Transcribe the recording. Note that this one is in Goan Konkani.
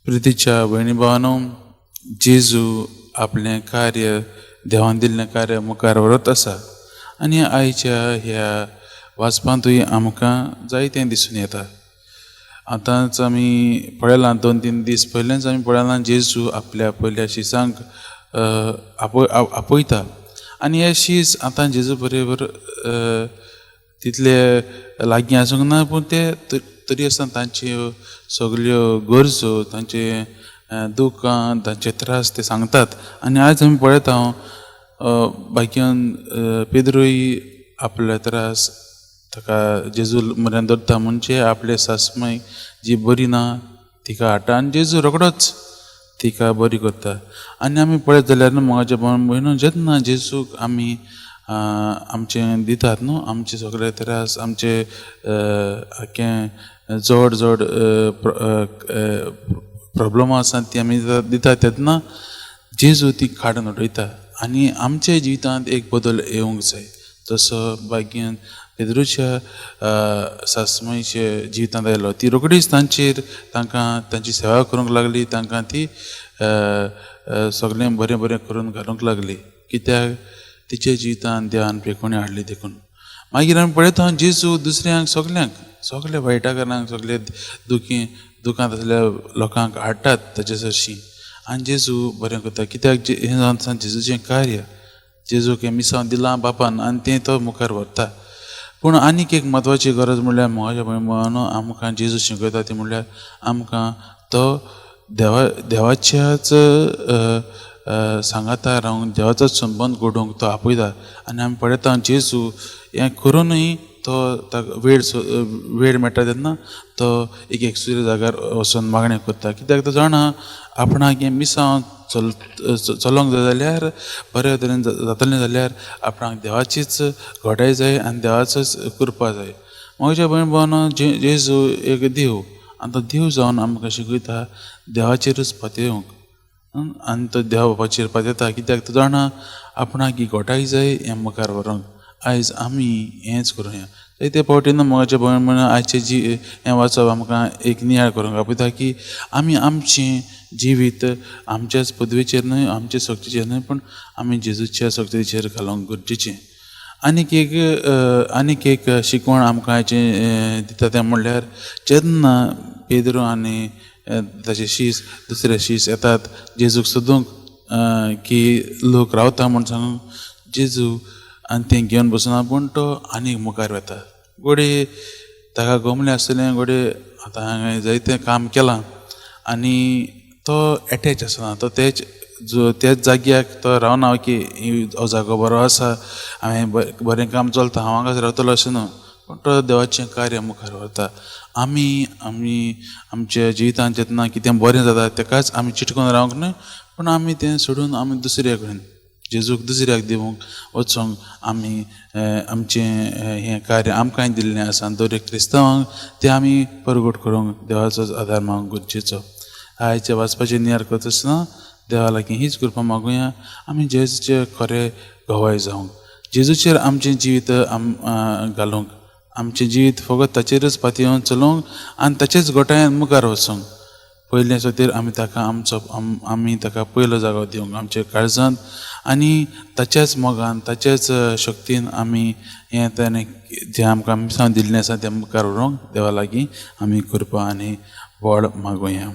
प्रितीच्या भयणी भावानो, जेजू आपलें कार्य, देवान दिल्लें कार्य मुखार व्हरत आसा आनी आयच्या ह्या वाचपांतूय आमकां जायतें दिसून येता. आतांच आमी पळयलां, 2-3 दीस पयलेंच आमी पळयलां, जेजू आपल्या पयल्या शिसांक आपयता आनी हे शीस आतां जेजू बरोबर तितले लागीं आसूंक ना, पूण ते तरी आसतना तांच्यो सगल्यो गरजो, तांचे दुखां, तांचे त्रास ते सांगतात. आनी आयज आमी पळयता भाग्यान पेद्रूय आपले त्रास ताका जेजू म्हऱ्यान दवरता, म्हणजे आपले सासमाय जी बरी ना तिका हाडटा आनी जेजू रोखडोच तिका बरी करता. आनी आमी पळयत जाल्यार न्हू म्हज्या भयणो, जेन्ना जेजूक आमी आमचें दितात न्हू, आमचे सगळे त्रास, आमचे आख्खें जड जड प्रोब्लमां आसात ती आमी दितात, तेन्ना जेजू ती काडून उडयता आनी आमच्या जिवितांत एक बदल येवंक जाय. जसो भाग्यान पेद्रूच्या सासमायच्या जिवितांत आयलो, ती रोखडीच तांचेर तांकां तांची सेवा करूंक लागली, तांकां ती सगळें बरें बरें करून घालूंक लागली, कित्याक तिच्या जिवितांत देवान पेकोणी हाडली देखून. मागीर आमी पळयता जेजू दुसऱ्यांक सगल्यांक, सगल्या वायटाकारांक, सगळे दुखी दुखांत आसल्या लोकांक हाडटात ताचे सरशी आनी जेजू बरें करता, कित्याक हें जावन आसा जेजूचें कार्य. जेजूक हें मिसांव दिलां बापान आनी तें तो मुखार व्हरता. पूण आनीक एक म्हत्वाची गरज म्हणल्यार म्हज्या भयण आमकां जेजू शिकयता ती म्हणल्यार आमकां तो देवाच्याच सांगाता रावंक, देवाचोच संबंद घडोवंक तो आपयता. आनी आमी पळयता जेजू हें करुनूय तो ताका वेळ मेळटा तेन्ना तो एक एकसुरे जाग्यार वचोन मागणें करता, कित्याक तो जाणा आपणाक हें मिसांव चलोवंक जाय जाल्यार, बऱ्या तरेन जातलें जाल्यार आपणाक देवाचीच घटाय जाय आनी देवाचोच कृपा जाय. म्हज्या भयण भावानो, जेजू एक देव आनी तो देव जावन आमकां शिकयता देवाचेरूच पातयेवंक आनी तो देवा बापाचेर पातयेता, कित्याक तो जाणा आपणाक ही घटाय जाय हें मुखार व्हरोंक. आयज आमी हेंच करुया. जायते फावटी न्हू म्हज्या भयण म्हणून आयचें जी हें वाचप आमकां एक नियाळ करूंक आपयता की आमी आमचें जिवीत आमच्याच पदवेचेर न्हय, आमचे शक्तीचेर न्हय, पूण आमी जेजूच्या शक्तीचेर घालूंक गरजेचें. आनीक एक शिकवण आमकां हाचें दिता तें म्हणल्यार जेन्ना पेद्रू आनी ताचे शीस दुसरे शीस येतात जेजूक सोदूंक की लोक रावता म्हूण सांगूंक, जेजू आनी तें घेवन बसना, पूण तो आनीक मुखार वता. घडये ताका गमलें आसतलें, घडये आतां हांवें जायतें काम केलां आनी तो एटॅच आसना, तो तेच त्याच जाग्याक तो रावना की हो जागो बरो आसा, हांवें बरें काम चलता, हांव हांगाच रावतलो अशें न्हू, पूण तो देवाचें कार्य मुखार व्हरता. आमी आमी आमच्या जिवितांत जेन्ना कितें बरें जाता तेकाच आमी चिटकून रावंक न्हय, पूण आमी तें सोडून आमी दुसऱ्या कडेन जेजूक दुसऱ्याक दिवंक वचोंक आमी आमचें हें कार्य आमकांय दिल्लें आसा. दर एक क्रिस्तांवांक तें आमी परगट करूंक देवाचो आदार मागूंक गरजेचो. आयच्या वाचपाचें नियाळ करता आसतना देवा लागीं हीच कृपा मागुया, आमी जेजूचे खरे गवाय जावंक, जेजूचेर आमचें जिवीत घालूंक, आमचें जिवीत फकत ताचेरच पातयेवन चलोवंक आनी ताचेच गोठायेन मुखार वचूंक. पयलें सोतीर आमी ताका आमचो आमी ताका पयलो जागो दिवंक आमच्या काळजांत आनी ताच्याच मोगान, ताच्याच शक्तीन आमी हें ताणें जें आमकां मिसांव दिल्लें आसा तें मुखार व्हरूंक देवा लागीं आमी कृपा आनी बळ मागुया.